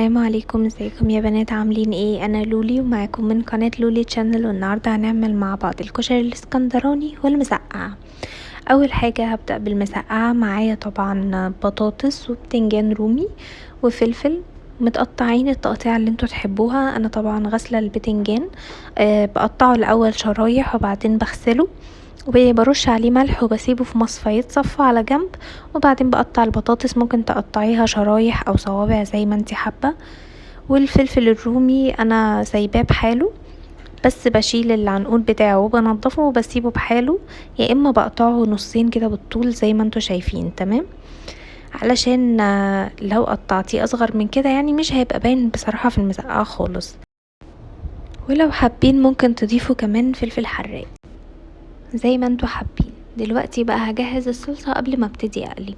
السلام عليكم، ازيكم يا بنات؟ عاملين ايه؟ انا لولي ومعاكم من قناة لولي channel، والنهاردة هنعمل مع بعض الكشري الاسكندراني والمسقعة. اول حاجة هبدأ بالمسقعة. معايا طبعا بطاطس وبتنجان رومي وفلفل متقطعين التقطيع اللي انتوا تحبوها. انا طبعا غاسلة البتنجان، بقطعه الاول شرايح وبعدين بغسله وبرش عليه ملح وبسيبه في مصفى يتصفى على جنب، وبعدين بقطع البطاطس، ممكن تقطعيها شرايح او صوابع زي ما انتي حابة. والفلفل الرومي انا سايباه بحاله، بس بشيل العنقود بتاعه وبنضفه وبسيبه بحاله، يا اما بقطعه نصين كده بالطول زي ما انتوا شايفين، تمام؟ علشان لو قطعتيه اصغر من كده مش هيبقى باين بصراحة في المسقعة خالص. ولو حابين ممكن تضيفوا كمان فلفل حراق زي ما انتوا حابين. دلوقتي بقى هجهز الصلصة قبل ما ابتدي اقلي.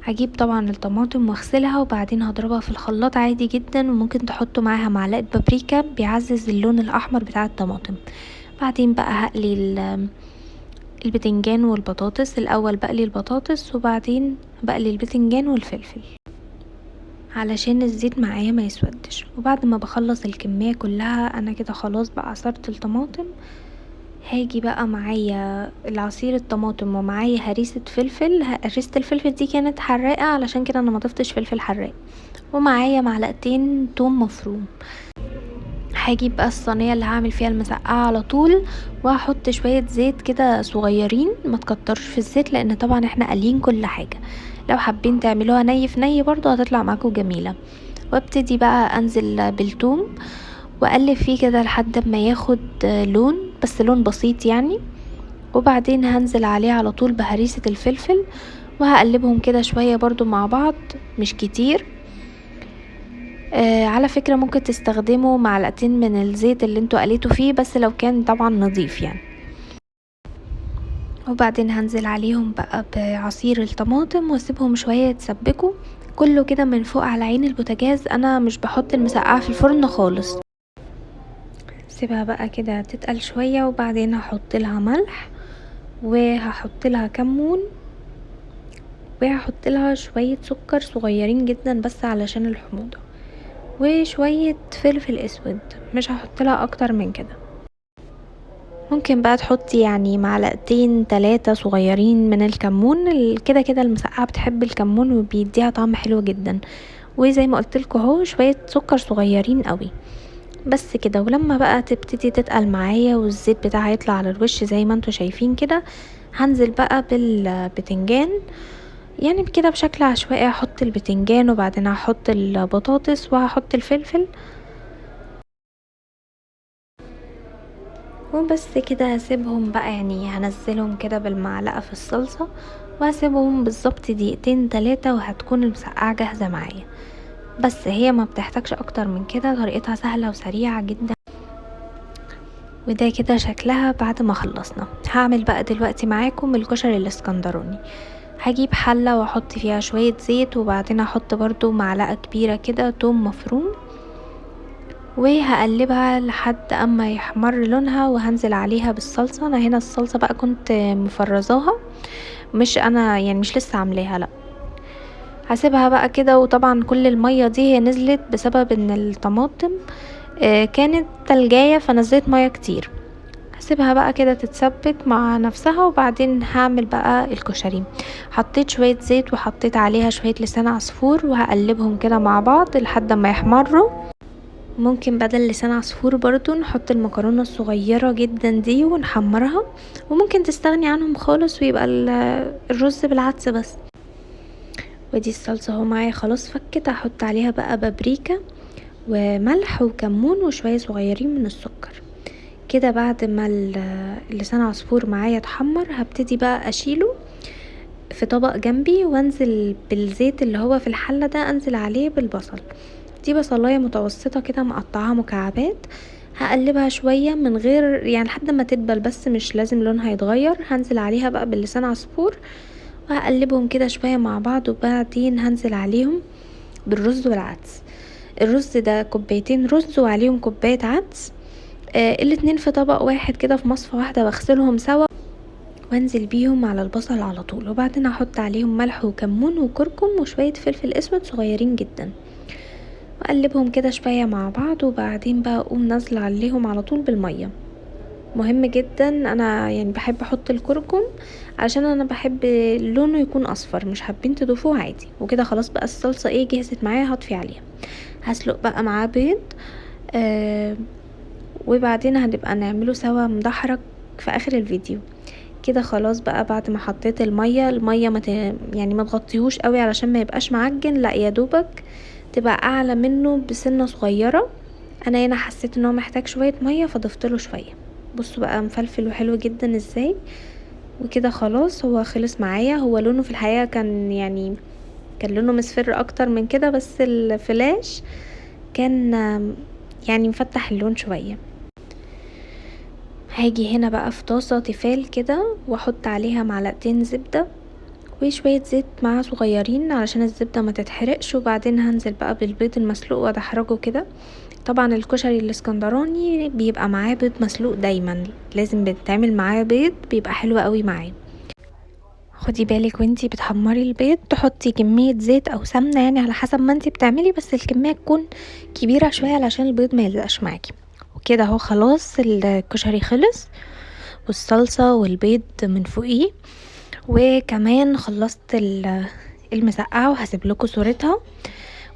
هجيب طبعا الطماطم واغسلها وبعدين هضربها في الخلاط عادي جدا، وممكن تحطوا معاها معلقة بابريكا بيعزز اللون الاحمر بتاع الطماطم. بعدين بقى هقلي البتنجان والبطاطس. الاول بقلي البطاطس وبعدين بقلي البتنجان والفلفل علشان الزيت معايا ما يسودش. وبعد ما بخلص الكمية كلها انا كده خلاص بقى عصرت الطماطم. هاجي بقى معايا العصير الطماطم ومعايا هريسة فلفل. هريسة الفلفل دي كانت حراقة علشان كده انا ما ضفتش فلفل حراق، ومعايا معلقتين توم مفروم. هاجيب بقى الصينية اللي هعمل فيها المسقعة على طول، وهحط شوية زيت كده صغيرين، ما تكترش في الزيت لان طبعا احنا قالين كل حاجة. لو حابين تعملوها ني في ني برضو هتطلع معاكم جميلة. وابتدي بقى انزل بالثوم واقلب فيه كده لحد ما ياخد لون، بس لون بسيط. وبعدين هنزل عليه على طول بهريسة الفلفل وهقلبهم كده شوية برضو مع بعض، مش كتير. على فكرة ممكن تستخدموا معلقتين من الزيت اللي انتوا قليتوا فيه، بس لو كان طبعا نظيف. وبعدين هنزل عليهم بقى بعصير الطماطم واسيبهم شوية يتسبكوا كله كده من فوق على عين البوتاجاز. انا مش بحط المسقعة في الفرن خالص، سيبها بقى كده تتقل شوية. وبعدين هحط لها ملح وهحط لها كمون وهحط لها شوية سكر صغيرين جدا بس علشان الحموضة، وشوية فلفل اسود، مش هحط لها اكتر من كده. ممكن بقى تحطي معلقتين 3 صغيرين من الكمون، كده كده المسقعة بتحب الكمون وبيديها طعم حلو جدا. وزي ما قلت لكم اهو شوية سكر صغيرين قوي بس كده. ولما بقى تبتدي تتقل معايا والزيت بتاعها يطلع على الوش زي ما انتوا شايفين كده، هنزل بقى بالبتنجان كده بشكل عشوائي. هحط البتنجان وبعدين هحط البطاطس وهحط الفلفل وبس كده. هسيبهم بقى، هنزلهم كده بالمعلقة في الصلصة وهسيبهم بالظبط دقيقتين تلاتة وهتكون المسقعة جاهزة معايا. بس هي ما بتحتاجش اكتر من كده، طريقتها سهلة وسريعة جدا. وده كده شكلها بعد ما خلصنا. هعمل بقى دلوقتي معاكم الكشري الاسكندراني. هجيب حلة واحط فيها شوية زيت، وبعدين هحط برضو معلقة كبيرة كده توم مفروم، وهقلبها لحد اما يحمر لونها، وهنزل عليها بالصلصة. انا هنا الصلصة بقى كنت مفرزاها، مش انا مش لسه عاملاها، لا هسيبها بقى كده. وطبعا كل المية دي هي نزلت بسبب ان الطماطم، كانت تلجاية فنزلت مية كتير. هسيبها بقى كده تتسبك مع نفسها. وبعدين هعمل بقى الكشري. حطيت شوية زيت وحطيت عليها شوية لسان عصفور، وهقلبهم كده مع بعض لحد ما يحمروا. ممكن بدل لسان عصفور برضو نحط المكرونة الصغيرة جدا دي ونحمرها، وممكن تستغني عنهم خالص ويبقى الرز بالعدس بس. ودي الصلصة اهو معايا خلاص فكت. هحط عليها بقى بابريكا وملح وكمون وشوية صغيرين من السكر كده. بعد ما اللسان عصفور معايا اتحمر، هبتدي بقى اشيله في طبق جنبي، وانزل بالزيت اللي هو في الحلة ده، انزل عليه بالبصل. دي بصلاية متوسطة كده مقطعاها مكعبات، هقلبها شوية من غير لحد ما تدبل، بس مش لازم لونها يتغير. هنزل عليها بقى باللسان عصفور وهقلبهم كده شوية مع بعض، وبعدين هنزل عليهم بالرز والعدس. الرز ده كوبايتين رز وعليهم كوباية عدس، الاتنين في طبق واحد كده في مصفى واحدة، بغسلهم سوا وانزل بيهم على البصل على طول. وبعدين هحط عليهم ملح وكمون وكركم وشوية فلفل اسود صغيرين جدا، واقلبهم كده شوية مع بعض، وبعدين بقى اقوم نازلة عليهم على طول بالمية. مهم جدا، انا بحب احط الكركم عشان انا بحب لونه يكون اصفر، مش حابين تضيفوه عادي. وكده خلاص بقى الصلصة جهزت معايا، هطفي عليها. هسلق بقى معاه بيض، وبعدين هنبقى نعمله سوا مدحرج في اخر الفيديو. كده خلاص بقى بعد ما حطيت المية، المية ما تغطيهوش قوي علشان ما يبقاش معجن، لا يا دوبك تبقى اعلى منه بسنة صغيرة. انا هنا حسيت ان هو محتاج شوية مية فضفت له شوية. بصوا بقى مفلفل وحلو جدا ازاي. وكده خلاص هو خلص معايا. هو لونه في الحقيقة كان لونه مصفر اكتر من كده، بس الفلاش كان مفتح اللون شوية. هاجي هنا بقى في طاسة تيفال كده واحط عليها معلقتين زبدة وشوية زيت معاها صغيرين علشان الزبدة ما تتحرقش، وبعدين هنزل بقى بالبيض المسلوق وادحرجه كده. طبعا الكشري الاسكندراني بيبقى معاه بيض مسلوق دايما، لازم بيتعمل معاه بيض، بيبقى حلو قوي معاه. خدي بالك وانتي بتحمري البيض تحطي كمية زيت او سمنة على حسب ما انتي بتعملي، بس الكمية تكون كبيرة شوية علشان البيض ما يلزقش معاكي. وكده اهو خلاص الكشري خلص، والصلصة والبيض من فوقيه، وكمان خلصت المسقعة وهسيب لكم صورتها.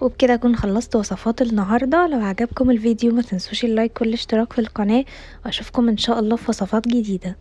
وبكده اكون خلصت وصفات النهاردة. لو عجبكم الفيديو ما تنسوش اللايك والاشتراك في القناة، واشوفكم ان شاء الله في وصفات جديدة.